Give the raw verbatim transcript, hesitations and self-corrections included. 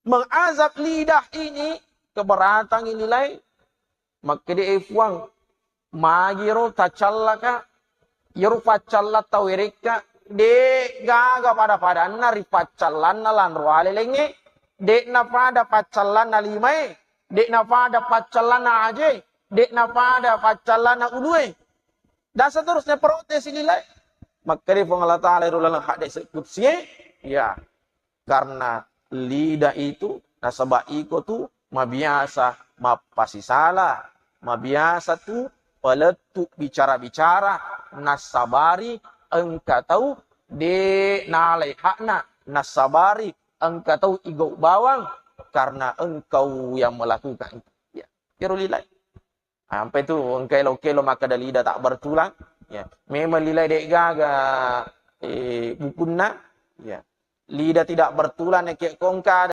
Mengazab lidah ini keberatan ini lain. Makkeda, "Eh, Puang, magiro tacallaka, iyaro paccallang tawerekka, de' gaga pada-padanna ri paccallanna lanro ale laingnge, de'na pada paccallanna limae, de'na pada paccallanna aje, de'na pada paccallanna ulue." Dan seterusnya, protes lidah. Makkeda Puang Allah Ta'ala ro laleng hadis qudsie, ya, karena lidah itu, nasaba iko tu mabiasa mappasisala, mabiasa tu palettu bicara-bicara, nassabari engka tau de' nalai hakna, nassabari engka tau igau bawang karena engkau yang melakukan itu. Ya, iyaro lidah. Ampe tu engka elo-kelo makkeda lidah tak bertulang. Ya, memang lidah de' gaga, eh, bukunna. Ya. Lidah tidak bertulang, nekke ko engka